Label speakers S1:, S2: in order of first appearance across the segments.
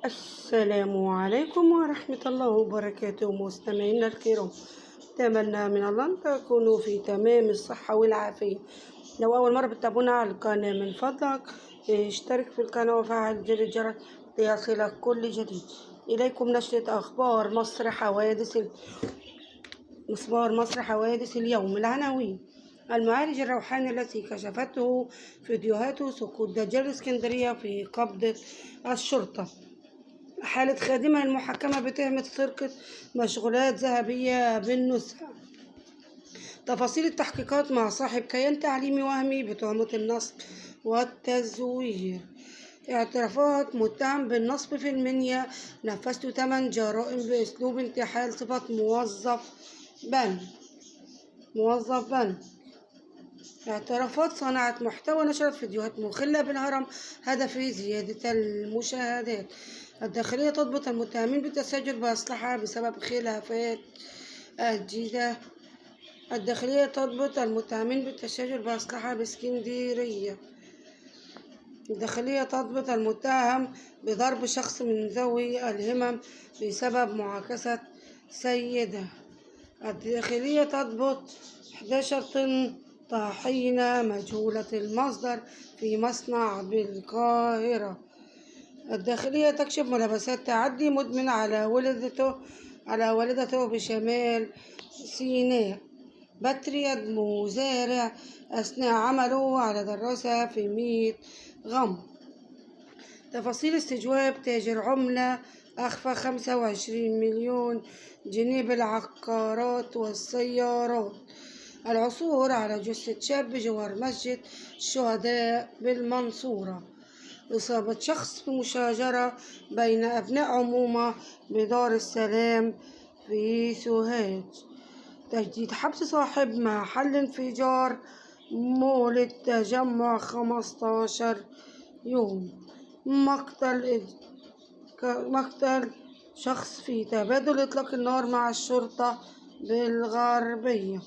S1: السلام عليكم ورحمة الله وبركاته مستمعينا الكرام. أتمنى من الله أن تكونوا في تمام الصحة والعافية. لو أول مرة بتتابعونا على القناة من فضلك اشترك في القناة وفعل زر الجرس ليصلك كل جديد. إليكم نشرة أخبار مصر حوادث اليوم. العناوين: المعالج الروحاني الذي كشفته فيديوهات سقوط دجال اسكندرية في قبضة الشرطة. حالة خادمة المحكمة بتهمة سرقة مشغولات ذهبية بالنزهة. تفاصيل التحقيقات مع صاحب كيان تعليمي وهمي بتهمة النصب والتزوير. اعترافات متهم بالنصب في المنيا، نفذت 8 جرائم بأسلوب انتحال صفة موظف بنك. اعترافات صنعت محتوى نشرت فيديوهات مخلة بالهرم هدف زيادة المشاهدات. الداخلية تضبط المتهمين بالتسجل بأسلحة بسبب خلافات الجيزة. الداخلية تضبط المتهمين بالتسجل بأسلحة باسكندرية. الداخلية تضبط المتهم بضرب شخص من ذوي الهمم بسبب معاكسة سيدة. الداخلية تضبط 11 طن طحينة مجهولة المصدر في مصنع بالقاهرة. الداخلية تكشف ملابسات تعدي مدمن على والدته بشمال سيناء. بتر يدمو زارع أثناء عمله على دراسة في 100 غم. تفاصيل استجواب تاجر عملة أخفى 25 مليون جنيه بالعقارات والسيارات. العثور على جثة شاب بجوار مسجد الشهداء بالمنصورة. إصابة شخص في مشاجرة بين أبناء عمومة بدار السلام في سوهاج. تجديد حبس صاحب محل انفجار مولد تجمع 15 يوم. مقتل شخص في تبادل إطلاق النار مع الشرطة بالغربية.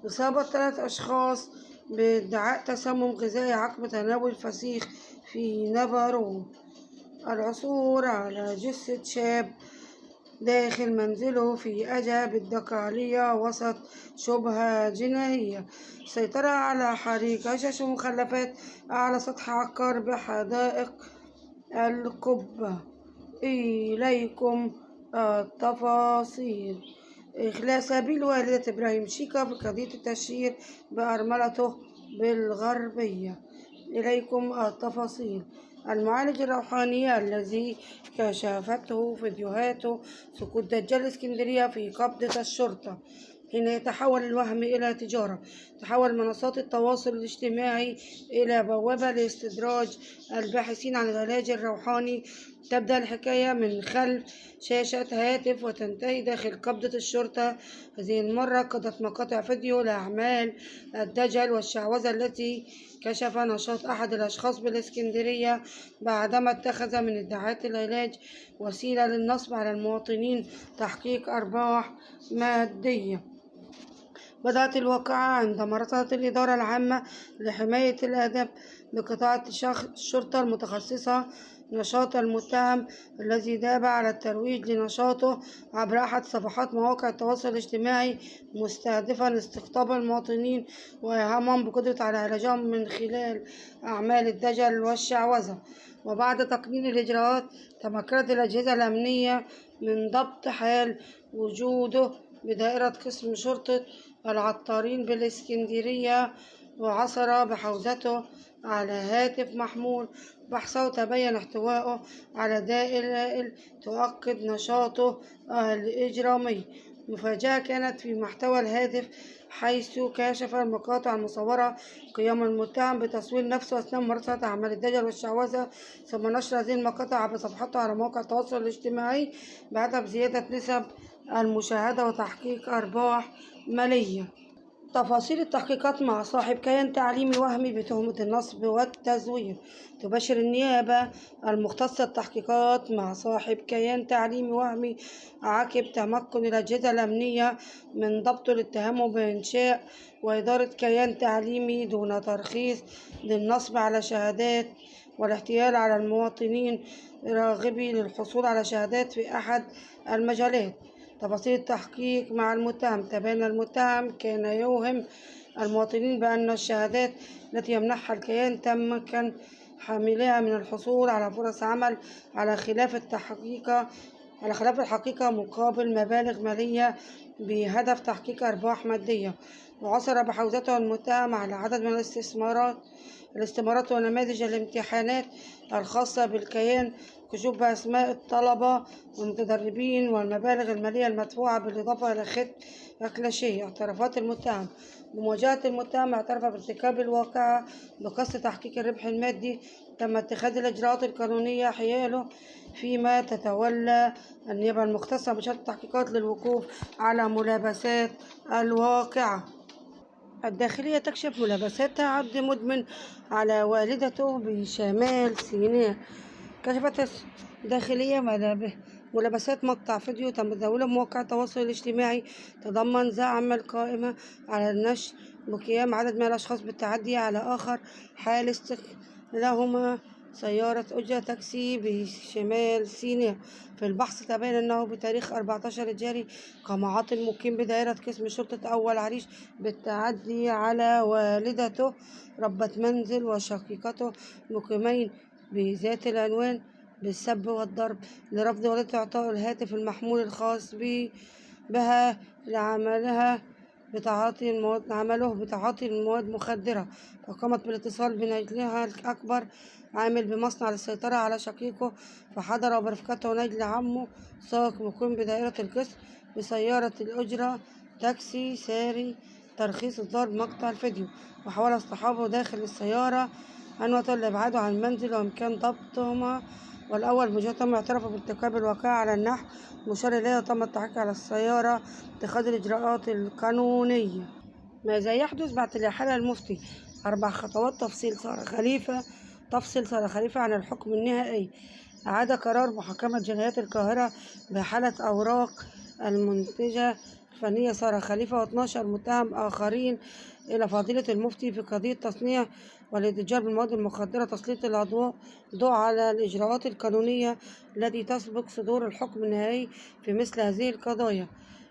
S1: إصابة 3 أشخاص بادعاء تسمم غذائي عقب تناول فسيخ في نبرون. العثور على جثة شاب داخل منزله في أجا بالدقهلية وسط شبهة جنائية. سيطرة على حريق هشش ومخلفات أعلى سطح عقار بحدائق القبة. إليكم التفاصيل. إخلاء سبيل والدة إبراهيم شيكا في قضية التشهير بأرملته بالغربية. إليكم التفاصيل. المعالج الروحاني الذي كشفته فيديوهات سقوط دجال اسكندرية في قبضة الشرطة. حين يتحول الوهم إلى تجارة، تحول منصات التواصل الاجتماعي إلى بوابة لاستدراج الباحثين عن العلاج الروحاني. تبدأ الحكاية من خلف شاشة هاتف وتنتهي داخل قبضة الشرطة. هذه المرة قضت مقاطع فيديو لأعمال الدجل والشعوذة التي كشف نشاط أحد الأشخاص بالإسكندرية بعدما اتخذ من ادعاء العلاج وسيلة للنصب على المواطنين تحقيق أرباح مادية. بدأت الواقعة عندما رصدت الإدارة العامة لحماية الآداب بقطاع الشرطة المتخصصة نشاط المتهم الذي داب على الترويج لنشاطه عبر أحد صفحات مواقع التواصل الاجتماعي، مستهدفا استقطاب المواطنين وإيهامهم بقدرة على علاجهم من خلال أعمال الدجل والشعوذة. وبعد تقنين الإجراءات تمكنت الأجهزة الأمنية من ضبط حال وجوده بدائرة قسم شرطة العطارين بالإسكندرية، وعثر بحوزته على هاتف محمول. بحثه تبين احتوائه على دلائل تؤكد نشاطه الإجرامي. مفاجأة كانت في محتوى الهاتف، حيث كشف المقاطع المصورة قيام المتهم بتصوير نفسه أثناء ممارسة أعمال الدجل والشعوذة، ثم نشر هذه المقاطع عبر صفحته على مواقع التواصل الاجتماعي بهدف زيادة نسب المشاهدة وتحقيق أرباح مالية. تفاصيل التحقيقات مع صاحب كيان تعليمي وهمي بتهمة النصب والتزوير. تبشر النيابة المختصة التحقيقات مع صاحب كيان تعليمي وهمي عقب تمكن الأجهزة الأمنية من ضبط الاتهام بإنشاء وإدارة كيان تعليمي دون ترخيص للنصب على شهادات والاحتيال على المواطنين راغبين للحصول على شهادات في أحد المجالات. تفاصيل التحقيق مع المتهم: تبين المتهم كان يوهم المواطنين بأن الشهادات التي يمنحها الكيان تمكن حاملها من الحصول على فرص عمل على خلاف الحقيقة مقابل مبالغ مالية بهدف تحقيق أرباح مادية. وعثر بحوزته المتهم على عدد من الاستمارات ونماذج الامتحانات الخاصة بالكيان، كشوف بأسماء الطلبة والمتدربين والمبالغ المالية المدفوعة، بالإضافة إلى ختم أكلاشيه. اعترافات المتهم: بمواجهة المتهم اعترف بارتكاب الواقعة بقصد تحقيق الربح المادي، تم اتخاذ الإجراءات القانونية حياله، فيما تتولى النيابة المختصة بشأن التحقيقات للوقوف على ملابسات الواقعة. الداخلية تكشف ملابسات تعدي مدمن على والدته بشمال سيناء. كشفت الداخلية ملابسات مقطع فيديو تم تداوله بمواقع التواصل الاجتماعي تضمن زعم القائمة على النشر بقيام عدد من الأشخاص بالتعدي على آخر حال استغلالهما سيارة أجرة تاكسي بشمال سيناء. في البحث تبين أنه بتاريخ 14 الجاري قام عاطل مقيم بدائرة قسم شرطة أول عريش بالتعدي على والدته ربة منزل وشقيقته مقيمين بذات العنوان بالسب والضرب، لرفض والدته إعطاء الهاتف المحمول الخاص بها لعمله بتعاطي المواد مخدرة. فقامت بالاتصال بنجلها الأكبر عامل بمصنع للسيطرة على شقيقه، فحضر برفقته نجل عمه سائق مقيم بدائرة القسم بسيارة الأجرة تاكسي ساري ترخيص إصدار مقطع الفيديو، وحاول اصطحابه داخل السيارة عنوة لإبعاده عن المنزل وإمكان ضبطهما. والأول مجرم اعترف بارتكاب الواقعة على النحو المشار إليه، وتم التحقيق على السيارة اتخاذ الإجراءات القانونية. ماذا يحدث بعد الإحالة المفتي؟ 4 خطوات. تفصيل سارة خليفة عن الحكم النهائي. أعاد قرار محكمة جنايات القاهرة بإحالة أوراق المنتجة الفنية سارة خليفة و12 متهم آخرين إلى فضيلة المفتي في قضية تصنيع والاتجار بالمواد المخدرة، تسليط الضوء على الإجراءات القانونية التي تسبق صدور الحكم النهائي في مثل هذه القضايا.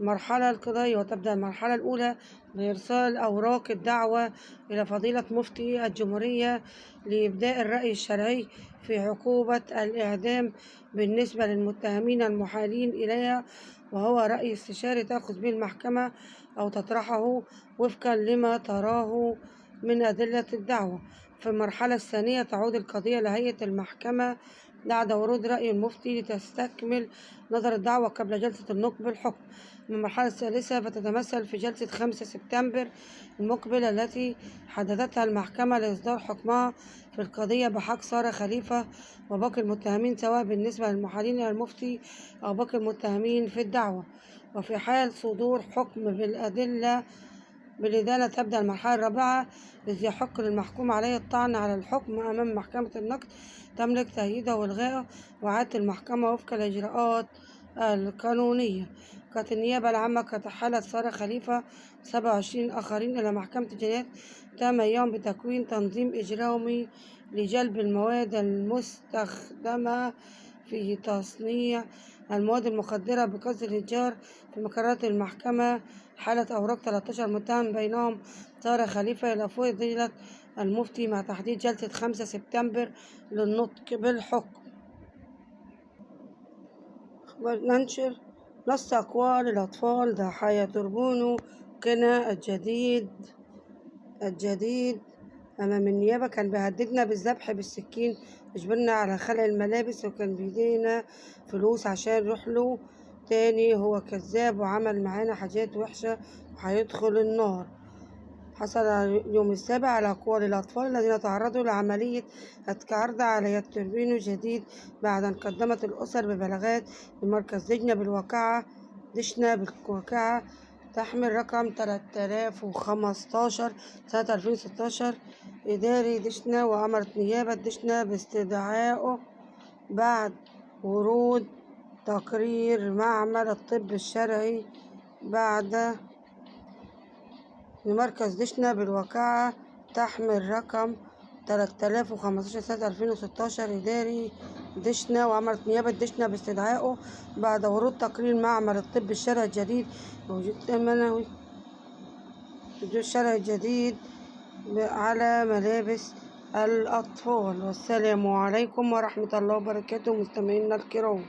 S1: المرحلة القضائية: وتبدأ المرحلة الأولى بإرسال أوراق الدعوة إلى فضيلة مفتي الجمهورية لإبداء الرأي الشرعي في عقوبة الإعدام بالنسبة للمتهمين المحالين إليها، وهو رأي استشاري تأخذ به المحكمة أو تطرحه وفقا لما تراه من أدلة الدعوة. في المرحلة الثانية تعود القضية لهيئة المحكمة بعد ورود رأي المفتي لتستكمل نظر الدعوة قبل جلسة النطق بالحكم. المرحلة الثالثة فتتمثل في جلسة 5 سبتمبر المقبل التي حددتها المحكمة لإصدار حكمها في القضية بحق سارة خليفة وباقي المتهمين، سواء بالنسبة للمحالين إلى المفتي أو باقي المتهمين في الدعوة. وفي حال صدور حكم بالإدانة تبدأ المرحلة الرابعة، إذ يحق للمحكوم عليه الطعن على الحكم أمام محكمة النقد تملك تأييده وإلغائه وإعادة المحكمة وفق الإجراءات القانونية. كانت النيابة العامة قد أحالت سارة خليفة 27 آخرين إلى محكمة الجنايات تم أيام بتكوين تنظيم إجرامي لجلب المواد المستخدمة في تصنيع المواد المخدرة بقصد الإتجار. في مقررات المحكمة حالة أوراق 13 متهم بينهم سارة خليفة إلى فضيلة المفتي مع تحديد جلسة 5 سبتمبر للنطق بالحكم. ننشر نص أقوال الأطفال ضحايا توربونو قنا الجديد أمام النيابة. كان بيهددنا بالذبح بالسكين، يجبرنا على خلع الملابس، وكان بيدينا فلوس عشان نروح له تاني. هو كذاب وعمل معانا حاجات وحشة وهيدخل النار. حصل يوم السابع على أقوال الأطفال الذين تعرضوا لعملية عرض على توربينو جديد بعد أن قدمت الأسر ببلاغات بمركز دجنة بالواقعة تحمل رقم 3015 سنة 2016 إداري دجنة، وأمرت نيابة دجنة باستدعائه بعد ورود تقرير معمل الطب الشرعي بعد لمركز دجنة بالواقعة تحمل رقم 3015 سنة 2016 إداري دشنا، وأمرت نيابة دشنا باستدعائه بعد ورود تقرير معمل الطب الشرعي الجديد على ملابس الأطفال. والسلام عليكم ورحمة الله وبركاته مستمعينا الكرام.